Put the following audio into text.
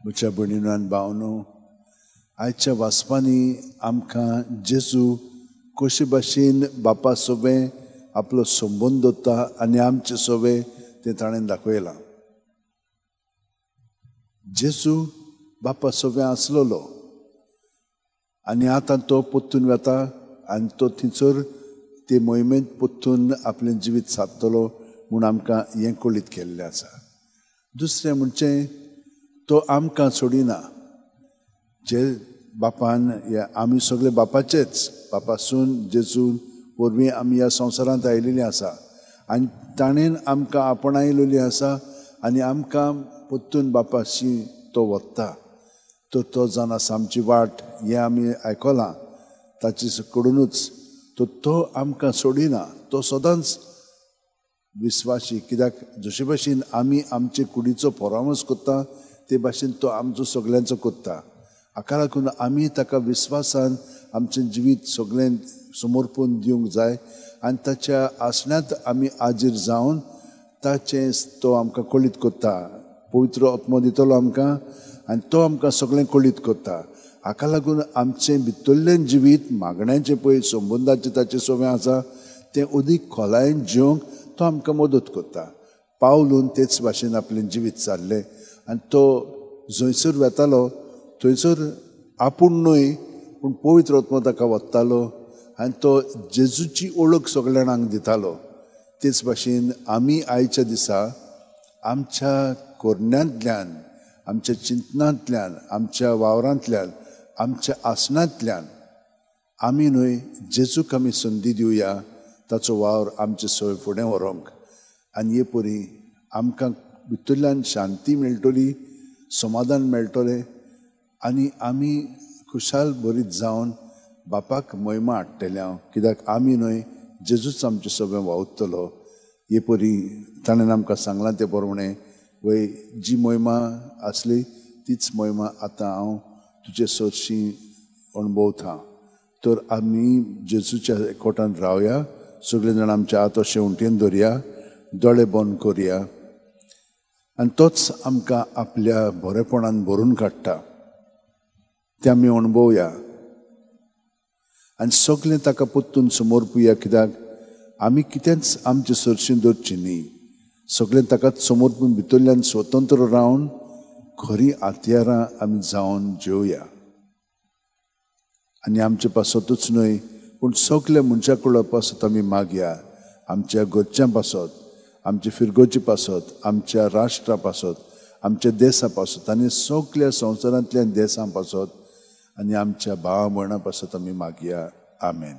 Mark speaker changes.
Speaker 1: म्हज्या भयणीनो आनी भावनो, आयच्या वाचपांनी आमकां जेजू कशे भाशेन बापा सोबें आपलो संबंद दवरता आनी आमचे सोबें तें ताणें दाखयलां. जेजू बापा सोबें आसलेलो आनी आतां तो पोत्तून वता आनी तो थंयसर ते मोहिमेंत पोत्तून आपलें जिवीत सादतलो म्हूण आमकां हें कळीत केल्लें आसा. दुसरें म्हणचें तो आमकां सोडिना. जे बापान आमी सगळे बापाचेच, बापासून जेजून वरवीं आमी ह्या संवसारांत आयिल्लीं आसा आनी ताणें आमकां आपणायलेली आसा आनी आमकां पोत्तून बापाशी तो वता. तर तो जावन आसा आमची वाट हें आमी आयकलां ताचे कडुनूच. तर तो आमकां सोडिना, तो सदांच विस्वाशी. कित्याक जशे भाशेन आमी आमचे कुडीचो परामर्श करता ते भाशेन तो आमचो सगल्यांचो करता. हाका लागून आमी ताका विस्वासान आमचें जिवीत सगळें समर्पण दिवंक जाय आनी ताच्या आसण्यांत आमी आजीर जावन ताचें तो आमकां कळीत करता. पवित्र आत्मो दितलो आमकां आनी तो आमकां सगळें कळीत करता. हाका लागून आमचें भितरलें जिवीत मागण्याचें पळय संबंदाचें ताचें सोबें आसा तें अदीक खोलायेन जिवंक तो आमकां मदत करता. पावलून तेच भाशेन आपलें जिवीत सारलें आनी तो जंयसर वेतालो थंयसर आपूण न्हय पूण पवित्र आत्मो ताका वतालो आनी तो जेजूची ओळख सगळ्या जाणांक दितालो. तेच भाशेन आमी आयच्या दिसा आमच्या करण्यांतल्यान, आमच्या चिंतनांतल्यान, आमच्या वावरांतल्यान, आमच्या आसनांतल्यान आमी न्हय जेजूक आमी संदी दिवया ताचो वावर आमचे सय फुडें व्हरूंक. आनी हे परी आमकां भितरल्यान शांती मेळटली, समाधान मेळटलें आनी आमी खुशाल बरीत जावन बापाक महिमा हाडटले. हांव कित्याक आमी न्हय जेजूच आमचें सगळें वावुरतलो. हे परी ताणें आमकां सांगलां ते प्रमाणें वय जी महिमा आसली तीच महिमा आतां हांव तुजे सरशीं अणभवता. तर आमी जेजूच्या एकवटान रावया, सगळे जाण आमच्या हात अशें उंटेन दवरया, दोळे बंद करया आनी तोच आमकां आपल्या बरेपणान भरून काडटा तें आमी अणभवया आनी सगळें ताका परतून समर्पुया. कित्याक आमी कितेंच आमचे सरशीं दवरचें न्ही, सगळें ताकाच समर्पून भितरल्यान स्वतंत्र रावन खरी हत्यारां आमी जावन जेवया. आनी आमचे पासतूच न्हय पूण सगल्या मनशा कडलो पासत आमी मागया, आमच्या घरच्यां पासत, आमच्या फिरगोची पासत, आमच्या राष्ट्रा पासत, आमच्या देसा पासत आनी सगल्या संवसारांतल्या देसां पासत आनी आमच्या भावा भयणां पासत आमी मागया. आमेन.